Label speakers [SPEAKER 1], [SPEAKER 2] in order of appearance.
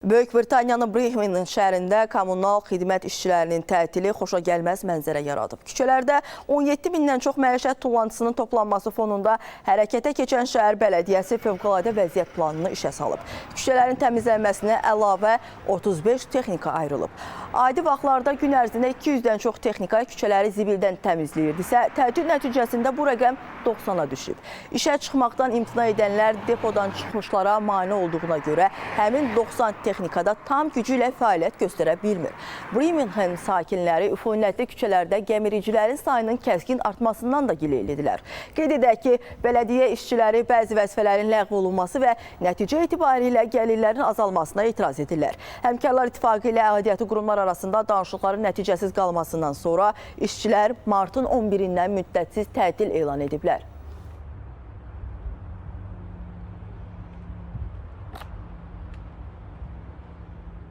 [SPEAKER 1] Böyük Britaniyanın Birmingham şəhərində kommunal xidmət işçilərinin tətili xoşagəlməz mənzərə yaradıb. Küçələrdə 17 mindən çox məişət tullantısının toplanması fonunda hərəkətə keçən şəhər bələdiyyəsi fövqəladə vəziyyət planını işə salıb. Küçələrin təmizlənməsinə əlavə 35 texnika ayrılıb. Adi vaxtlarda gün ərzində 200-dən çox texnika küçələri zibildən təmizləyirdisə, tətil nəticəsində bu rəqəm 90-a düşüb. İşə çıxmaqdan imtina edənlər depodan çıxmışlara mane olduğuna görə həmin 90 texnikada tam gücü ilə fəaliyyət göstərə bilmir. Birmingham sakinləri üfunətli küçələrdə gəmiricilərin sayının kəskin artmasından da gileylidilər. Qeyd edək ki, bələdiyyə işçiləri bəzi vəzifələrin ləğv olunması və nəticə etibarilə gəlirlərin azalmasına etiraz edirlər. Həmkarlar İttifaqı ilə aidiyyəti qurumlar arasında danışıqların nəticəsiz qalmasından sonra işçilər martın 11-dən müddətsiz tətil elan ediblər.